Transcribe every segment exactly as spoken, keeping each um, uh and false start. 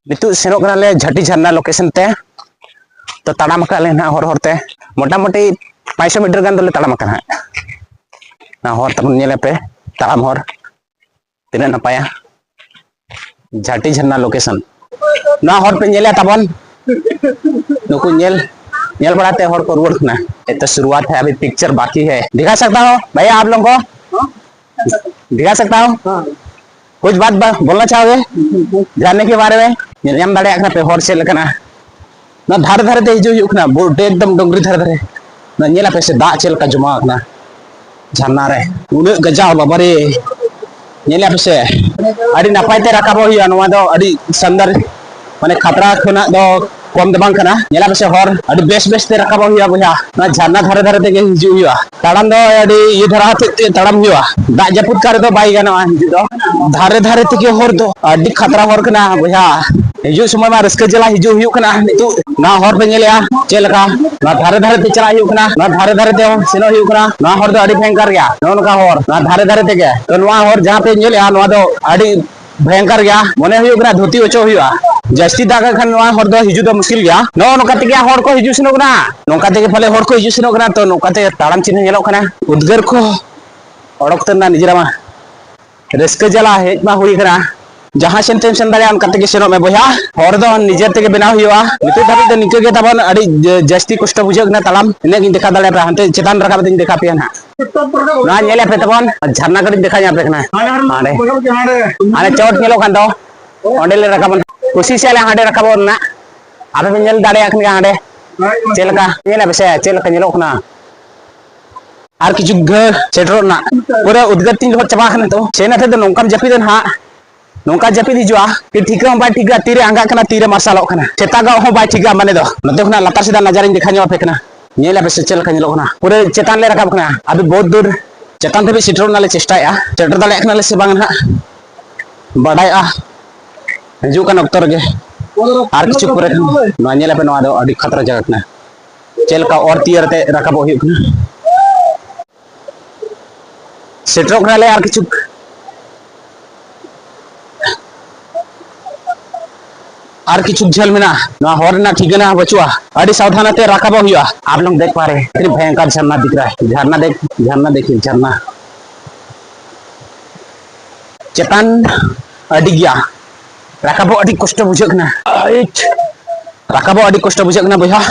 ᱱᱤᱛᱚᱜ ᱥᱮᱱᱚᱜ ᱠᱟᱱᱟᱞᱮ ᱡᱷᱟᱹᱴᱤ ᱡᱷᱟᱨᱱᱟ ᱞᱳᱠᱮᱥᱚᱱ ᱛᱮ᱾ ᱛᱚ ᱛᱟᱲᱟᱢ ᱟᱠᱟᱫ ᱞᱮ ᱱᱟᱦᱟᱜ ᱦᱚᱨ ᱦᱚᱨ ᱛᱮ, ᱢᱚᱴᱟᱢᱩᱴᱤ ᱯᱟᱸᱪᱥᱚ ᱢᱤᱴᱟᱨ ᱜᱟᱱ ᱫᱚᱞᱮ ᱛᱟᱲᱟᱢ ᱟᱠᱟᱫᱟ ᱦᱟᱸᱜ᱾ ᱚᱱᱟ ᱦᱚᱨ ᱛᱟᱵᱚᱱ ᱧᱮᱞᱮᱫ ᱯᱮ, ᱛᱟᱲᱟᱢ ᱦᱚᱨ ᱛᱤᱱᱟᱹᱜ ᱱᱟᱯᱟᱭᱟ᱾ ᱡᱷᱟᱹᱴᱤ ᱡᱷᱟᱨᱱᱟ ᱞᱳᱠᱮᱥᱚᱱ, ᱱᱚᱣᱟ ᱦᱚᱨ ᱯᱮ ᱧᱮᱞᱮᱫ ᱛᱟᱵᱚᱱ, ᱱᱩᱠᱩ ᱧᱮᱞ ᱧᱮᱞ ᱵᱟᱲᱟᱛᱮ ᱦᱚᱲ ᱠᱚ ᱨᱩᱣᱟᱹᱲ ᱠᱟᱱᱟ᱾ ᱮᱛᱚ ᱥᱩᱨᱩᱣᱟᱛ ᱦᱮ, ᱟᱵᱷᱤ ᱯᱤᱠᱪᱟᱨ ᱵᱟᱠᱤ ᱦᱮ᱾ ᱫᱤᱠᱷᱟ ᱥᱟᱠᱛᱟ ᱦᱚ ᱵᱷᱟᱭᱟ ᱟᱯ ᱞᱳᱜ ᱠᱚ? ᱫᱤᱠᱷᱟ ᱥᱟᱠᱛᱟ ᱦᱚ? ᱠᱩᱪ ᱵᱟᱛ ᱵᱟ-, ᱵᱚᱞᱱᱟ ᱪᱟᱦᱳᱜᱮ ᱡᱷᱟᱨᱱᱮ ᱠᱮ ᱵᱟᱨᱮ ᱢᱮ? ᱧᱮᱞ ᱧᱟᱢ ᱫᱟᱲᱮᱭᱟᱜ ᱠᱟᱱᱟ ᱯᱮ ᱦᱚᱨ ᱪᱮᱫ ᱞᱮᱠᱟᱱᱟ? ᱱᱚᱣᱟ ᱫᱷᱟᱨᱮ ᱫᱷᱟᱨᱮ ᱛᱮ ᱦᱤᱡᱩᱜ ᱦᱩᱭᱩᱜ ᱠᱟᱱᱟ, ᱵᱩ-, ᱮᱠᱫᱚᱢ ᱰᱩᱝᱨᱤ ᱫᱷᱟᱨᱮ ᱫᱷᱟᱨᱮ᱾ ᱱᱚᱣᱟ ᱧᱮᱞ ᱟᱯᱮ ᱥᱮ ᱫᱟᱜ ᱪᱮᱫ ᱞᱮᱠᱟ ᱡᱚᱢᱟ ᱟᱠᱟᱱᱟ ᱡᱷᱟᱨᱱᱟ ᱨᱮ, ᱩᱱᱟᱹᱜ ᱜᱟᱡᱟᱲ, ᱵᱟᱵᱟᱨᱮ᱾ ᱧᱮᱞ ᱟᱯᱮ ᱥᱮ, ᱟᱹᱰᱤ ᱱᱟᱯᱟᱭ ᱛᱮ ᱨᱟᱠᱟᱵᱚᱜ ᱦᱩᱭᱩᱜᱼᱟ᱾ ᱱᱚᱣᱟ ᱫᱚ ᱟᱹᱰᱤ ᱥᱟᱱᱫᱟᱨ, ᱢᱟᱱᱮ ᱠᱷᱟᱛᱨᱟ ᱠᱷᱚᱱᱟᱜ ᱫᱚ ᱠᱚᱢ ᱫᱚ ᱵᱟᱝ ᱠᱟᱱᱟ᱾ ᱧᱮᱞ ᱟᱯᱮ ᱥᱮ ᱦᱚᱨ ᱟᱹᱰᱤ ᱵᱮᱥ ᱵᱮᱥ ᱛᱮ ᱨᱟᱠᱟᱵᱚᱜ ᱦᱩᱭᱩᱜᱼᱟ ᱵᱚᱭᱦᱟ᱾ ᱱᱚᱣᱟ ᱡᱷᱟᱨᱱᱟ ᱫᱷᱟᱨᱮ ᱫᱷᱟᱨᱮ ᱛᱮᱜᱮ ᱦᱤᱡᱩᱜ ᱦᱩᱭᱩᱜᱼᱟ᱾ ᱛᱟᱲᱟᱢ ᱫᱚ ᱟᱹᱰᱤ ᱤᱭᱟᱹ ᱫᱷᱟᱨᱟ ᱦᱚᱛᱮᱡ ᱛᱮ ᱛᱟᱲᱟᱢ ᱦᱩᱭᱩᱜᱼᱟ, ᱫᱟᱜ ᱡᱟᱹᱯᱩᱫ ᱠᱟᱜ ᱨᱮᱫᱚ ᱵᱟᱭ ᱜᱟᱱᱚᱜᱼᱟ ᱦᱤᱡᱩᱜ ᱫᱚ᱾ ᱫᱷᱟᱨᱮ ᱫᱷᱟᱨᱮ ᱛᱮᱜᱮ ᱦᱚᱨ ᱫᱚ, ᱟᱹᱰᱤ ᱠᱷᱟᱛᱨᱟ ᱦᱚᱨ ᱠᱟᱱᱟ ᱵᱚᱭᱦᱟ᱾ ᱦᱤᱡᱩᱜ ᱥᱚᱢᱚᱭ ᱢᱟ ᱨᱟᱹᱥᱠᱟᱹ ᱡᱟᱞᱟ ᱦᱤᱡᱩᱜ ᱦᱩᱭᱩᱜ ᱠᱟᱱᱟ᱾ ᱱᱤᱛᱚᱜ ᱱᱚᱣᱟ ᱦᱚᱨ ᱯᱮ ᱧᱮᱞᱮᱜᱼᱟ ᱪᱮᱫ ᱞᱮᱠᱟ, ᱱᱚᱣᱟ ᱫᱷᱟᱨᱮ ᱫᱷᱟᱨᱮ ᱛᱮ ᱪᱟᱞᱟᱜ ᱦᱩᱭᱩᱜ ᱠᱟᱱᱟ, ᱱᱚᱣᱟ ᱫᱷᱟᱨᱮ ᱫᱷᱟᱨᱮ ᱛᱮ ᱥᱮᱱᱚᱜ ᱦᱩᱭᱩᱜ ᱠᱟᱱᱟ᱾ ᱱᱚᱣᱟ ᱦᱚᱨ ᱫᱚ ᱟᱹᱰᱤ ᱵᱷᱚᱭᱚᱝᱠᱚᱨ ᱜᱮᱭᱟ᱾ ᱱᱚᱜᱼᱚ ᱱᱚᱝᱠᱟ ᱦᱚᱨ ᱱᱚᱣᱟ ᱫᱷᱟᱨᱮ ᱫᱷᱟᱨᱮ ᱛᱮᱜᱮ, ᱛᱚ ᱱᱚᱣᱟ ᱦᱚᱨ ᱡᱟᱦᱟᱸ ᱯᱮ ᱧᱮᱞᱮᱜᱼᱟ, ᱱᱚᱣᱟ ᱫᱚ ᱟᱹᱰᱤ ᱵᱷᱚᱭᱚᱝᱠᱚᱨ ᱜᱮᱭᱟ, ᱢᱚᱱᱮ ᱦᱩᱭᱩᱜ ᱠᱟᱱᱟ ᱫᱷᱩᱛᱤ ᱚᱪᱚᱜ ᱦᱩᱭᱩᱜᱼᱟ᱾ ᱡᱟᱹᱥᱛᱤ ᱫᱟᱜ ᱠᱷᱟᱱ ᱱᱚᱣᱟ ᱦᱚᱨ ᱫᱚ ᱦᱤᱡᱩᱜ ᱫᱚ ᱢᱩᱥᱠᱤᱞ ᱜᱮᱭᱟ᱾ ᱱᱚᱜᱼᱚ ᱱᱚᱝᱠᱟ ᱛᱮᱜᱮ ᱦᱚᱲ ᱠᱚ ᱦᱤᱡᱩᱜ ᱥᱮᱱᱚᱜ ᱠᱟᱱᱟ, ᱱᱚᱝᱠᱟ ᱛᱮᱜᱮ ᱯᱟᱞᱮ ᱦᱚᱲ ᱠᱚ ᱦᱤᱡᱩᱜ ᱥᱮᱱᱚᱜ ᱠᱟᱱᱟ᱾ ᱛᱚ ᱱᱚᱝᱠᱟ ᱛᱮ ᱛᱟᱲᱟᱢ ᱪᱤᱱᱦᱟᱹ ᱧᱮᱞᱚᱜ ᱠᱟᱱᱟ᱾ ᱩᱫᱽᱜᱟᱹᱨ ᱠᱚ ᱚᱰᱚᱠ ᱩᱛᱟᱹᱨ ᱮᱱᱟ ᱱᱤᱡᱮᱨᱟᱜ ᱢᱟ᱾ ᱨᱟᱹᱥᱠᱟᱹ ᱡᱟᱞᱟ ᱦᱮᱡ ᱢᱟ ᱦᱩᱭ ᱠᱟᱱᱟ᱾ ᱡᱟᱦᱟᱸ ᱥᱮᱱ ᱛᱮᱢ ᱥᱮᱱ ᱫᱟᱲᱮᱭᱟᱜᱼᱟ, ᱚᱱᱠᱟ ᱛᱮᱜᱮ ᱥᱮᱱᱚᱜ ᱢᱮ ᱵᱚᱭᱦᱟ᱾ ᱦᱚᱨ ᱫᱚ ᱱᱤᱡᱮ ᱛᱮᱜᱮ ᱵᱮᱱᱟᱣ ᱦᱩᱭᱩᱜᱼᱟ᱾ ᱱᱤᱛᱚᱜ ᱫᱷᱟᱹᱵᱤᱡ ᱫᱚ ᱱᱤᱝᱠᱟᱹ ᱜᱮ ᱛᱟᱵᱚᱱ, ᱟᱹᱰᱤ ᱡᱟᱹᱥᱛᱤ ᱠᱚᱥᱴᱚ ᱵᱩᱡᱷᱟᱹᱜ ᱠᱟᱱᱟ ᱛᱟᱲᱟᱢ᱾ ᱤᱱᱟᱹᱜ ᱜᱤᱧ ᱫᱮᱠᱷᱟᱣ ᱫᱟᱲᱮᱭᱟᱯᱮᱭᱟ, ᱦᱟᱱᱛᱮ ᱪᱮᱛᱟᱱ ᱨᱟᱠᱟᱵ ᱠᱟᱛᱮᱧ ᱫᱮᱠᱷᱟᱣ ᱯᱮᱭᱟ ᱱᱟᱦᱟᱜ᱾ ᱱᱚᱣᱟ ᱧᱮᱞᱮᱫ ᱯᱮ ᱛᱟᱵᱚᱱ ᱡᱷᱟᱨᱱᱟ ᱠᱟᱹᱴᱤᱡ ᱫᱮᱠᱷᱟᱣ ᱧᱟᱢ ᱯᱮ ᱠᱟᱱᱟ᱾ ᱦᱟᱸᱰᱮ, ᱦᱟᱸᱰᱮ ᱪᱚᱴ ᱧᱮᱞᱚᱜ ᱠᱟᱱ ᱫᱚ, ᱚᱸᱰᱮ ᱞᱮ ᱨᱟᱠᱟᱵ ᱠᱩᱥᱤ ᱥᱮ ᱟᱞᱮ ᱦᱟᱸᱰᱮ ᱨᱟᱠᱟᱵᱚᱜ ᱨᱮᱱᱟᱜ᱾ ᱟᱯᱮ ᱯᱮ ᱧᱮᱞ ᱫᱟᱲᱮᱭᱟᱜ ᱠᱟᱱ ᱜᱮᱭᱟ ᱦᱟᱸᱰᱮ ᱪᱮᱫ ᱞᱮᱠᱟ, ᱧᱮᱞᱮᱫ ᱯᱮ ᱥᱮ ᱪᱮᱫ ᱞᱮᱠᱟ ᱧᱮᱞᱚᱜ ᱠᱟᱱᱟ᱾ ᱟᱨ ᱠᱤᱪᱷᱩ ᱜᱷᱟᱹᱲ ᱥᱮᱴᱮᱨᱚᱜ ᱨᱮᱱᱟᱜ, ᱯᱩᱨᱟᱹ ᱩᱫᱽᱜᱟᱹᱨ ᱛᱤᱧ ᱞᱚᱦᱚᱫ ᱪᱟᱵᱟ ᱟᱠᱟᱱᱟ᱾ ᱛᱚ ᱥᱮᱱ ᱟᱛᱮ ᱫᱚ ᱱᱚᱝᱠᱟᱢ ᱡᱟᱹᱯᱤᱫᱟ ᱱᱟᱦᱟᱜ, ᱱᱚᱝᱠᱟ ᱡᱟᱹᱯᱤᱫ ᱦᱤᱡᱩᱜᱼᱟ, ᱛᱤ ᱴᱷᱤᱠᱟᱹ ᱦᱚᱸ ᱵᱟᱭ ᱴᱷᱤᱠᱟ, ᱛᱤᱨᱮ ᱟᱸᱜᱟᱜ ᱠᱟᱱᱟ, ᱛᱤᱨᱮ ᱢᱟᱨᱥᱟᱞᱚᱜ ᱠᱟᱱᱟ, ᱥᱮᱛᱟᱜᱚᱜ ᱦᱚᱸ ᱵᱟᱭ ᱴᱷᱤᱠᱟ᱾ ᱢᱟᱱᱮ ᱫᱚ ᱱᱚᱛᱮ ᱠᱷᱚᱱᱟᱜ ᱞᱟᱛᱟᱨ ᱥᱮᱫᱟᱜ ᱱᱟᱡᱟᱨᱤᱧ ᱫᱮᱠᱷᱟ ᱧᱚᱜ ᱟᱯᱮ ᱠᱟᱱᱟ᱾ ᱧᱮᱞ ᱟᱯᱮ ᱥᱮ ᱪᱮᱫ ᱞᱮᱠᱟ ᱧᱮᱞᱚᱜ ᱠᱟᱱᱟ, ᱯᱩᱨᱟᱹ ᱪᱮᱛᱟᱱ ᱞᱮ ᱨᱟᱠᱟᱵ ᱠᱟᱱᱟ᱾ ᱟᱹᱰᱤ ᱵᱚᱦᱩᱛ ᱫᱩᱨ ᱪᱮᱛᱟᱱ ᱫᱷᱟᱹᱵᱤᱡ ᱥᱮᱴᱮᱨᱚᱜ ᱨᱮᱱᱟᱜ ᱞᱮ ᱪᱮᱥᱴᱟᱭᱮᱫᱼᱟ, ᱥᱮᱴᱮᱨ ᱫᱟᱲᱮᱭᱟᱜ ᱠᱟᱱᱟᱞᱮ ᱥᱮ ᱵᱟᱝ ᱱᱟᱦᱟᱜ ᱵᱟᱰᱟᱭᱚᱜᱼᱟ ᱦᱤᱡᱩᱜ ᱠᱟᱱ ᱚᱠᱛᱚ ᱨᱮᱜᱮ᱾ ᱟᱨ ᱠᱤᱪᱷᱩ ᱯᱚᱨᱮ ᱠᱷᱟᱱ ᱱᱚᱣᱟ ᱧᱮᱞ ᱟᱯᱮ, ᱱᱚᱣᱟ ᱫᱚ ᱟᱹᱰᱤ ᱠᱷᱟᱛᱨᱟ ᱡᱟᱭᱜᱟ ᱠᱟᱱᱟ᱾ ᱪᱮᱫ ᱞᱮᱠᱟ ᱚᱨ ᱛᱤᱭᱟᱹᱨ ᱟᱛᱮ ᱨᱟᱠᱟᱵᱚᱜ ᱦᱩᱭᱩᱜ ᱠᱟᱱᱟ᱾ ᱥᱮᱴᱮᱨᱚᱜ ᱠᱟᱱᱟᱞᱮ ᱟᱨ ᱠᱤᱪᱷᱩ᱾ ᱟᱨ ᱠᱤᱪᱷᱩ ᱡᱷᱟᱹᱞ ᱢᱮᱱᱟᱜᱼᱟ, ᱱᱚᱣᱟ ᱦᱚᱨ ᱨᱮᱱᱟᱜ ᱴᱷᱤᱠᱟᱹᱱᱟ ᱵᱟᱹᱪᱩᱜᱼᱟ᱾ ᱟᱹᱰᱤ ᱥᱟᱵᱫᱷᱟᱱ ᱟᱛᱮ ᱨᱟᱠᱟᱵᱚᱜ ᱦᱩᱭᱩᱜᱼᱟ᱾ आप लोग देख पा रहे हैं, कितनी भयंकर झरना दिख रहा है। झरना देख, झरना देखिए, झरना। ᱪᱮᱛᱟᱱ ᱟᱹᱰᱤ ᱜᱮᱭᱟ, ᱨᱟᱠᱟᱵᱚᱜ ᱟᱹᱰᱤ ᱠᱚᱥᱴᱚ ᱵᱩᱡᱷᱟᱹᱜ ᱠᱟᱱᱟ᱾ ᱟᱭᱤᱪ! ᱨᱟᱠᱟᱵᱚᱜ ᱟᱹᱰᱤ ᱠᱚᱥᱴᱚ ᱵᱩᱡᱷᱟᱹᱜ ᱠᱟᱱᱟ ᱵᱚᱭᱦᱟ᱾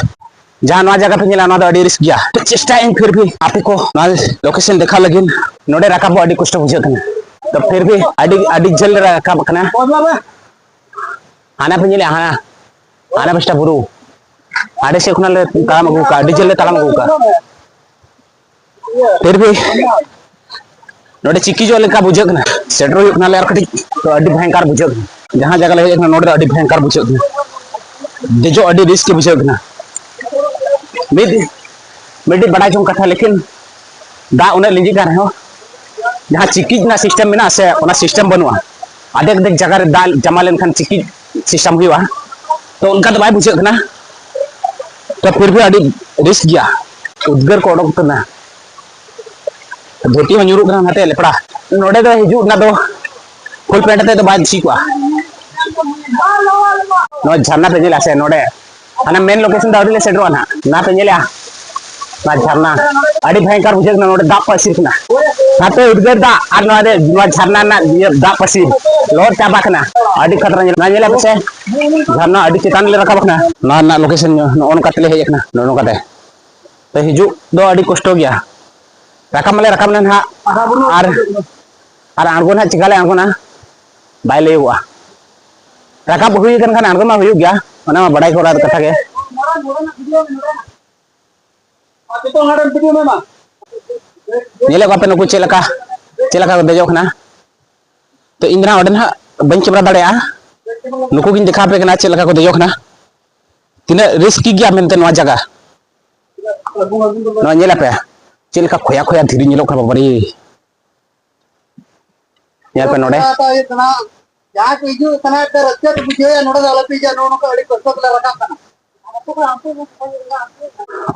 ᱡᱟᱦᱟᱸ ᱱᱚᱣᱟ ᱡᱟᱭᱜᱟ ᱯᱮ ᱧᱮᱞᱟ, ᱱᱚᱣᱟ ᱫᱚ ᱟᱹᱰᱤ ᱨᱤᱥᱠ ᱜᱮᱭᱟ᱾ ᱪᱮᱥᱴᱟᱭᱟᱹᱧ ᱯᱷᱤᱨ ᱵᱷᱤ ᱟᱯᱮ ᱠᱚ ᱱᱚᱣᱟ ᱞᱳᱠᱮᱥᱚᱱ ᱫᱮᱠᱷᱟᱣ ᱞᱟᱹᱜᱤᱫ᱾ ᱱᱚᱰᱮ ᱨᱟᱠᱟᱵᱚᱜ ᱟᱹᱰᱤ ᱠᱚᱥᱴᱚ ᱵᱩᱡᱷᱟᱹᱜ ᱠᱟᱱᱟ, ᱛᱚ ᱯᱷᱤᱨ ᱵᱷᱤ ᱟᱹᱰᱤ, ᱟᱹᱰᱤ ᱡᱷᱟᱹᱞ ᱨᱮ ᱨᱟᱠᱟᱵ ᱠᱟᱱᱟ᱾ ᱦᱟᱱᱟ ᱯᱮ ᱧᱮᱞᱮᱜᱼᱟ, ᱦᱟᱱᱟ, ᱦᱟᱱᱟ ᱯᱟᱥᱴᱟ ᱵᱩᱨᱩ, ᱟᱹᱰᱤ ᱥᱮᱫ ᱠᱷᱚᱱᱟᱜ ᱞᱮ ᱛᱟᱲᱟᱢ ᱟᱹᱜᱩ ᱠᱟᱜᱼᱟ, ᱟᱹᱰᱤ ᱡᱷᱟᱹᱞ ᱞᱮ ᱛᱟᱲᱟᱢ ᱟᱹᱜᱩ ᱠᱟᱜᱼᱟ᱾ ᱯᱷᱤᱨ ᱵᱷᱤ ᱱᱚᱰᱮ ᱪᱤᱠᱤᱡᱚᱜ ᱞᱮᱠᱟ ᱵᱩᱡᱷᱟᱹᱜ ᱠᱟᱱᱟ᱾ ᱥᱮᱴᱮᱨ ᱦᱩᱭᱩᱜ ᱠᱟᱱᱟᱞᱮ ᱟᱨ ᱠᱟᱹᱴᱤᱡ, ᱛᱚ ᱟᱹᱰᱤ ᱵᱷᱚᱭᱚᱝᱠᱟᱨ ᱵᱩᱡᱷᱟᱹᱜ ᱠᱟᱱᱟ᱾ ᱡᱟᱦᱟᱸ ᱡᱟᱭᱜᱟ ᱞᱮ ᱦᱮᱡ ᱟᱠᱟᱱᱟ, ᱱᱚᱰᱮ ᱫᱚ ᱟᱹᱰᱤ ᱵᱷᱚᱭᱚᱝᱠᱟᱨ ᱵᱩᱡᱷᱟᱹᱜ ᱠᱟᱱᱟ᱾ ᱫᱮᱡᱚᱜ ᱟᱹᱰᱤ ᱨᱤᱥᱠ ᱜᱮ ᱵᱩᱡᱷᱟᱹᱜ ᱠᱟᱱᱟ᱾ ᱢᱤᱫ, ᱢᱤᱫᱴᱤᱡ ᱵᱟᱰᱟᱭ ᱡᱚᱝ ᱠᱟᱛᱷᱟ, ᱞᱮᱠᱤᱱ ᱫᱟᱜ ᱩᱱᱟᱹᱜ ᱞᱤᱸᱡᱤᱜ ᱠᱟᱱ ᱨᱮᱦᱚᱸ, ᱡᱟᱦᱟᱸ ᱪᱤᱠᱤᱡ ᱨᱮᱱᱟᱜ ᱥᱤᱥᱴᱮᱢ ᱢᱮᱱᱟᱜᱼᱟ ᱥᱮ, ᱚᱱᱟ ᱥᱤᱥᱴᱮᱢ ᱵᱟᱹᱱᱩᱜᱼᱟ᱾ ᱟᱫᱷᱮᱠ ᱟᱫᱷᱮᱠ ᱡᱟᱭᱜᱟ ᱨᱮ ᱫᱟᱜ ᱡᱟᱢᱟ ᱞᱮᱱᱠᱷᱟᱱ ᱪᱤᱠᱤᱡ ᱥᱤᱥᱴᱮᱢ ᱦᱩᱭᱩᱜᱼᱟ, ᱛᱚ ᱚᱱᱠᱟ ᱫᱚ ᱵᱟᱭ ᱵᱩᱡᱷᱟᱹᱜ ᱠᱟᱱᱟ᱾ ᱛᱚ ᱯᱷᱤᱨ ᱵᱷᱤ ᱟᱹᱰᱤ ᱨᱤᱥᱠ ᱜᱮᱭᱟ, ᱩᱫᱽᱜᱟᱹᱨ ᱠᱚ ᱚᱰᱚᱠ ᱠᱟᱱᱟ, ᱫᱷᱩᱛᱤ ᱦᱚᱸ ᱧᱩᱨᱩᱜ ᱠᱟᱱᱟ ᱱᱟᱛᱮ ᱞᱮᱯᱲᱟ᱾ ᱱᱚᱰᱮ ᱫᱚ ᱦᱤᱡᱩᱜ ᱨᱮᱱᱟᱜ ᱫᱚ ᱯᱷᱩᱞ ᱯᱮᱱᱴ ᱟᱛᱮ ᱫᱚ ᱵᱟᱭ ᱴᱷᱤᱠᱚᱜᱼᱟ᱾ ᱱᱚᱣᱟ ᱡᱷᱟᱨᱱᱟ ᱯᱮ ᱧᱮᱞᱟ ᱥᱮ, ᱱᱚᱰᱮ ᱦᱟᱱᱟ ᱢᱮᱱ ᱞᱳᱠᱮᱥᱚᱱ ᱫᱚ ᱟᱹᱣᱨᱤ ᱞᱮ ᱥᱮᱴᱮᱨᱚᱜᱼᱟ ᱱᱟᱦᱟᱜ᱾ ᱱᱟ ᱯᱮ ᱧᱮᱞᱮᱜᱼᱟ, ᱱᱚᱣᱟ ᱡᱷᱟᱨᱱᱟ ᱟᱹᱰᱤ ᱵᱷᱚᱭᱚᱝᱠᱚᱨ ᱵᱩᱡᱷᱟᱹᱜ ᱠᱟᱱᱟ᱾ ᱱᱚᱰᱮ ᱫᱟᱜ ᱯᱟᱹᱥᱤᱨ ᱠᱟᱱᱟ, ᱱᱟᱛᱮ ᱩᱫᱽᱜᱟᱹᱨ ᱫᱟᱜ ᱟᱨ ᱱᱚᱣᱟ ᱨᱮ, ᱱᱚᱣᱟ ᱡᱷᱟᱨᱱᱟ ᱨᱮᱱᱟᱜ ᱤᱭᱟᱹ ᱫᱟᱜ ᱯᱟᱹᱥᱤᱨ ᱞᱚᱦᱚᱫ ᱪᱟᱵᱟ ᱠᱟᱱᱟ᱾ ᱟᱹᱰᱤ ᱠᱷᱟᱛᱨᱟ ᱧᱮᱞᱚᱜ, ᱱᱚᱣᱟ ᱧᱮᱞᱮᱫ ᱯᱮᱥᱮ, ᱡᱷᱟᱨᱱᱟ ᱟᱹᱰᱤ ᱪᱮᱛᱟᱱ ᱞᱮ ᱨᱟᱠᱟᱵ ᱠᱟᱱᱟ᱾ ᱱᱚᱣᱟ ᱨᱮᱱᱟᱜ ᱞᱳᱠᱮᱥᱚᱱ ᱱᱚᱜᱼᱚ ᱱᱚᱝᱠᱟ ᱛᱮᱞᱮ ᱦᱮᱡ ᱟᱠᱟᱱᱟ, ᱱᱚᱜᱼᱚ ᱱᱚᱝᱠᱟ ᱛᱮ᱾ ᱛᱚ ᱦᱤᱡᱩᱜ ᱫᱚ ᱟᱹᱰᱤ ᱠᱚᱥᱴᱚ ᱜᱮᱭᱟ, ᱨᱟᱠᱟᱵ ᱢᱟᱞᱮ ᱨᱟᱠᱟᱵ ᱮᱱᱟ ᱱᱟᱦᱟᱜ, ᱟᱨ, ᱟᱨ ᱟᱬᱜᱚ ᱱᱟᱦᱟᱜ ᱪᱮᱠᱟ ᱞᱮ ᱟᱬᱜᱚᱱᱟ ᱵᱟᱭ ᱞᱟᱹᱭᱚᱜᱚᱜᱼᱟ᱾ ᱨᱟᱠᱟᱵ ᱦᱩᱭ ᱟᱠᱟᱱ ᱠᱷᱟᱱ ᱟᱬᱜᱚ ᱢᱟ ᱦᱩᱭᱩᱜ ᱜᱮᱭᱟ, ᱚᱱᱟ ᱢᱟ ᱵᱟᱰᱟᱭ ᱠᱚᱨᱟ ᱠᱟᱛᱷᱟ ᱜᱮ᱾ ᱧᱮᱞᱮᱫ ᱠᱚᱣᱟ ᱯᱮ ᱱᱩᱠᱩ ᱪᱮᱫ ᱞᱮᱠᱟ, ᱪᱮᱫ ᱞᱮᱠᱟ ᱠᱚ ᱫᱮᱡᱚᱜ ᱠᱟᱱᱟ᱾ ᱛᱚ ᱤᱧ ᱫᱚ ᱱᱟᱦᱟᱜ ᱚᱸᱰᱮ ᱱᱟᱦᱟᱜ ᱵᱟᱹᱧ ᱠᱮᱢᱮᱨᱟ ᱫᱟᱲᱮᱭᱟᱜᱼᱟ, ᱱᱩᱠᱩ ᱜᱤᱧ ᱫᱮᱠᱷᱟᱣ ᱟᱯᱮ ᱠᱟᱱᱟ ᱪᱮᱫ ᱞᱮᱠᱟ ᱠᱚ ᱫᱮᱡᱚᱜ ᱠᱟᱱᱟ, ᱛᱤᱱᱟᱹᱜ ᱨᱤᱥᱠ ᱜᱮᱭᱟ ᱢᱮᱱᱛᱮ ᱱᱚᱣᱟ ᱡᱟᱭᱜᱟ᱾ ᱱᱚᱣᱟ ᱧᱮᱞ ᱟᱯᱮ ᱪᱮᱫ ᱞᱮᱠᱟ ᱠᱷᱚᱭᱟ ᱠᱷᱚᱭᱟ ᱫᱷᱤᱨᱤ ᱧᱮᱞᱚᱜ ᱠᱟᱱᱟ, ᱵᱟᱵᱟᱨᱮ᱾ ᱧᱮᱞ ᱯᱮ ᱱᱚᱰᱮ᱾ ᱡᱟᱦᱟᱸᱭ ᱠᱚ ᱦᱤᱡᱩᱜ ᱥᱟᱱᱟᱭᱮᱫ ᱯᱮ, ᱨᱟᱹᱥᱠᱟᱹ ᱯᱮ ᱵᱩᱡᱷᱟᱹᱣᱟ, ᱱᱚᱰᱮ ᱫᱚ ᱟᱞᱚᱯᱮ ᱦᱤᱡᱩᱜᱼᱟ, ᱱᱚᱜᱼᱚ ᱱᱚᱝᱠᱟ ᱟᱹᱰᱤ ᱠᱚᱥᱴᱚ ᱛᱮᱞᱮ ᱨᱟᱠᱟᱵ ᱠᱟᱱᱟ᱾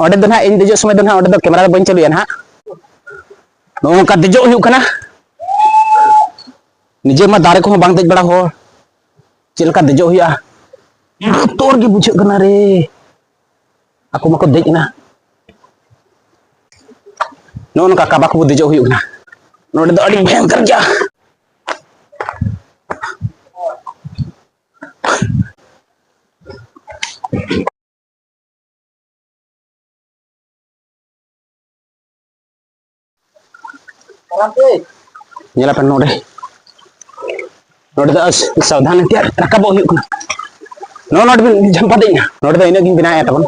ᱚᱸᱰᱮ ᱫᱚ ᱱᱟᱦᱟᱜ ᱤᱧ ᱫᱮᱡᱚᱜ ᱥᱚᱢᱚᱭ ᱫᱚ ᱱᱟᱦᱟᱜ ᱚᱸᱰᱮ ᱫᱚ ᱠᱮᱢᱮᱨᱟ ᱫᱚ ᱵᱟᱹᱧ ᱪᱟᱹᱞᱩᱭᱟ ᱱᱟᱦᱟᱜ᱾ ᱱᱚᱜᱼᱚ ᱱᱚᱝᱠᱟ ᱫᱮᱡᱚᱜ ᱦᱩᱭᱩᱜ ᱠᱟᱱᱟ᱾ ᱱᱤᱡᱮ ᱢᱟ ᱫᱟᱨᱮ ᱠᱚᱦᱚᱸ ᱵᱟᱝ ᱫᱮᱡ ᱵᱟᱲᱟ ᱦᱚᱲ, ᱪᱮᱫ ᱞᱮᱠᱟ ᱫᱮᱡᱚᱜ ᱦᱩᱭᱩᱜᱼᱟ᱾ ᱵᱚᱛᱚᱨ ᱜᱮ ᱵᱩᱡᱷᱟᱹᱜ ᱠᱟᱱᱟ ᱨᱮ᱾ ᱟᱠᱚ ᱢᱟᱠᱚ ᱫᱮᱡ ᱮᱱᱟ᱾ ᱱᱚᱜᱼᱚ ᱱᱚᱝᱠᱟ ᱠᱟᱵᱟ ᱠᱚᱵᱚ ᱫᱮᱡᱚᱜ ᱦᱩᱭᱩᱜ ᱠᱟᱱᱟ᱾ ᱱᱚᱰᱮ ᱫᱚ ᱟᱹᱰᱤ ᱵᱷᱚᱭᱚᱝᱠᱚᱨ ᱜᱮᱭᱟ᱾ ᱧᱮᱞᱟᱯᱮ ᱱᱚᱰᱮ, ᱱᱚᱰᱮ ᱫᱚ ᱥᱟᱵᱫᱷᱟᱱ ᱛᱮ ᱨᱟᱠᱟᱵᱚᱜ ᱦᱩᱭᱩᱜ ᱠᱟᱱᱟ᱾ ᱱᱚᱜᱼᱚ ᱱᱚᱰᱮ ᱵᱤᱱ ᱡᱷᱟᱢᱯᱟ ᱫᱮᱡ ᱮᱱᱟ᱾ ᱱᱚᱰᱮ ᱫᱚ ᱤᱱᱟᱹᱜ ᱜᱤᱧ ᱵᱮᱱᱟᱣᱮᱫ ᱛᱟᱵᱚᱱ᱾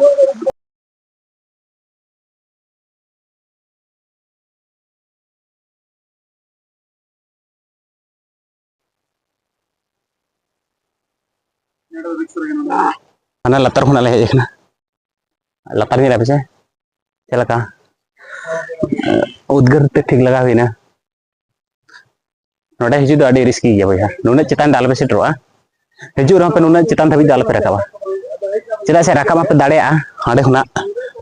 ᱦᱟᱱᱟ ᱞᱟᱛᱟᱨ ᱠᱷᱚᱱᱟᱜ ᱞᱮ ᱦᱮᱡ ᱟᱠᱟᱱᱟ᱾ ᱞᱟᱛᱟᱨ ᱧᱮᱞ ᱯᱮᱥᱮ ᱪᱮᱫ ᱞᱮᱠᱟ ᱩᱫᱽᱜᱟᱹᱨ ᱛᱮ ᱴᱷᱤᱠ ᱞᱟᱜᱟᱣ ᱦᱩᱭᱱᱟ᱾ ᱱᱚᱰᱮ ᱦᱤᱡᱩᱜ ᱫᱚ ᱟᱹᱰᱤ ᱨᱤᱥᱠᱤ ᱜᱮᱭᱟ ᱵᱚᱭᱦᱟ, ᱱᱩᱱᱟᱹᱜ ᱪᱮᱛᱟᱱ ᱫᱚ ᱟᱞᱚᱯᱮ ᱥᱮᱴᱮᱨᱚᱜᱼᱟ᱾ ᱦᱤᱡᱩᱜ ᱨᱮᱦᱚᱸ ᱯᱮ ᱱᱩᱱᱟᱹᱜ ᱪᱮᱛᱟᱱ ᱫᱷᱟᱹᱵᱤᱡ ᱫᱚ ᱟᱞᱚᱯᱮ ᱨᱟᱠᱟᱵᱟ, ᱪᱮᱫᱟᱜ ᱥᱮ ᱨᱟᱠᱟᱵ ᱢᱟᱯᱮ ᱫᱟᱲᱮᱭᱟᱜᱼᱟ, ᱦᱟᱸᱰᱮ ᱠᱷᱚᱱᱟᱜ